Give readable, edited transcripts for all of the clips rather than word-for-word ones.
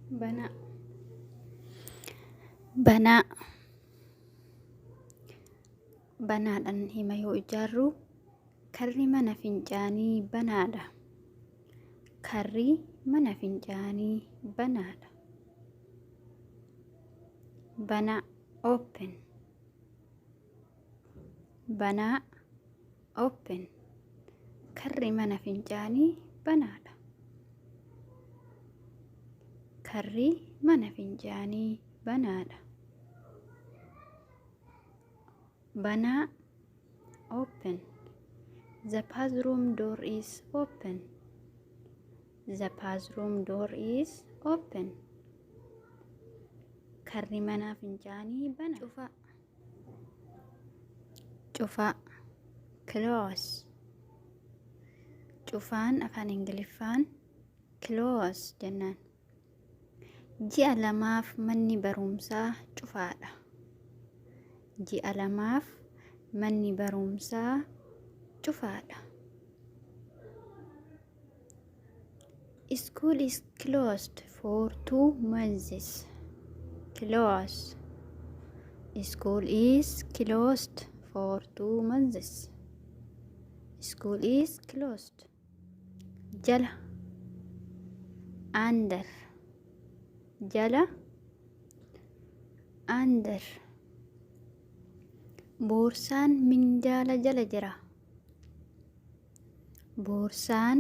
Banaa. Banaa. Banaadhaan hima yoo ijaarru, karri mana fincaanii banaadha. Karri mana fincaanii banaadha. Banaa, open. Banaa, open. Karri mana fincaanii banaadha. Karri mana fincaanii banaadha. Banaa, open. The bathroom door is open. The bathroom door is open. Karri mana fincaanii bana. Cufaa. Cufaa, close. Cufaan afaan Ingiliffaan close jennaan. Ji'a 2f manni barumsaa cufaadha. Ji'a 2f manni barumsaa cufaadha. School is closed for 2 months. Close. School is closed for 2 months. School is closed. Jala, under. Jala, under. Boorsaan minjaala jala jira. Boorsaan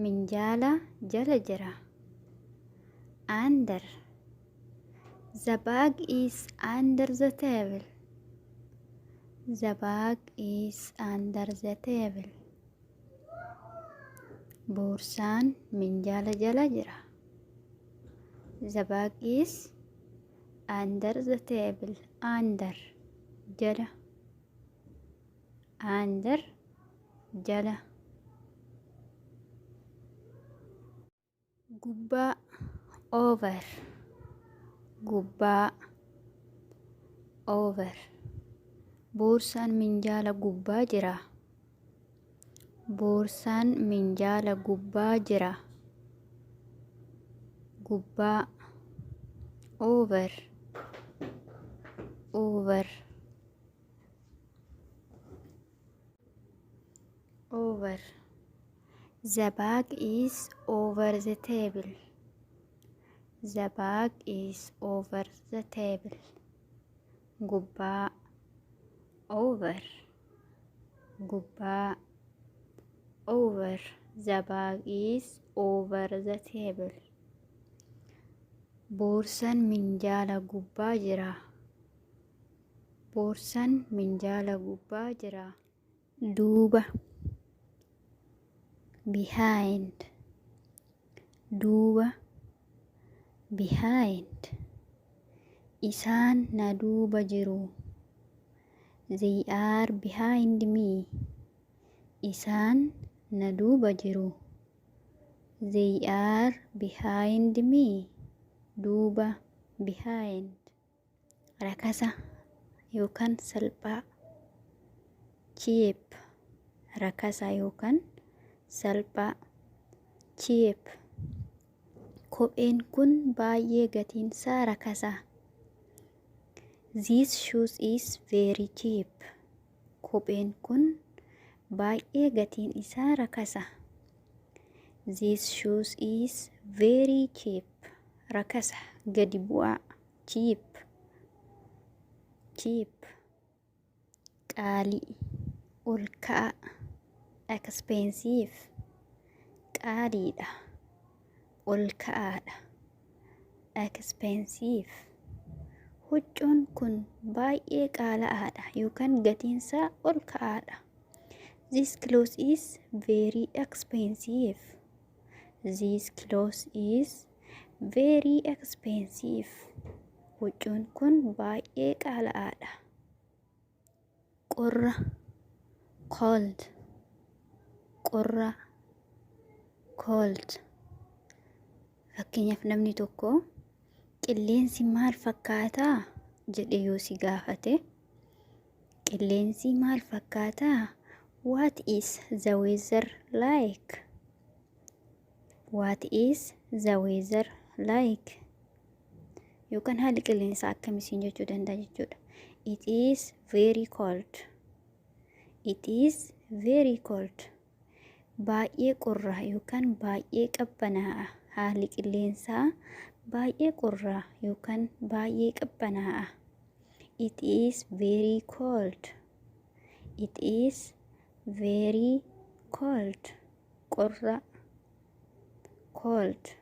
minjaala jala jira. Under. The bag is under the table. The bag is under the table. Boorsaan minjaala jala jira. The bag is under the table. Under, jala. Under, jala. Gubbaa, over. Gubbaa, over. Boorsaan minjaala gubbaa jira. Boorsaan minjaala gubbaa jira. Gubbaa, over. Over. Over. The bag is over the table. The bag is over the table. Gubbaa, over. Gubbaa, over. The bag is over the table. Boorsaan minjaala gubbaa jira. Boorsaan minjaala gubbaa jira. Duuba, behind. Duuba, behind. Isaan na duuba jiru. They are behind me. Isaan na duuba jiru. They are behind me. Duuba, behind. Rakasa yookaan salphaa, cheap. Rakasa yookaan salphaa, cheap. Kopheen kun baay'ee gatiinsaa rakasa. This shoes is very cheap. Kopheen kun baay'ee gatiin isaa rakasa. This shoes is very cheap. Rakasa, gadi bu'aa, cheap. Cheap, qaalii, ol ka'a, expensive. Qaaliidha, ol ka'aadha, expensive. Huccuun kun baay'ee qaala'aadha yookaan gatiinsaa ol ka'aadha. This clothes is very expensive. This clothes is very expensive. Huccuun kun baay'ee qaala'aadha. Qorra, cold. Qorra, cold. Fakkeenyaaf, namni tokko "Qilleensi maal fakkaataa?" jedhe yoo si gaafate, "Qilleensi maal fakkaataa?" What is the weather like? What is the weather like? Yookaan haalli qilleensaa akkamii siin jechuu danda'a jechuudha. It is very cold. It is very cold. Baay'ee qorraa yookaan baay'ee qabbanaa'a. Haalli qilleensaa baay'ee qorraa yookaan baay'ee qabbanaa'a. It is very cold. It is very cold. Qorra. Cold.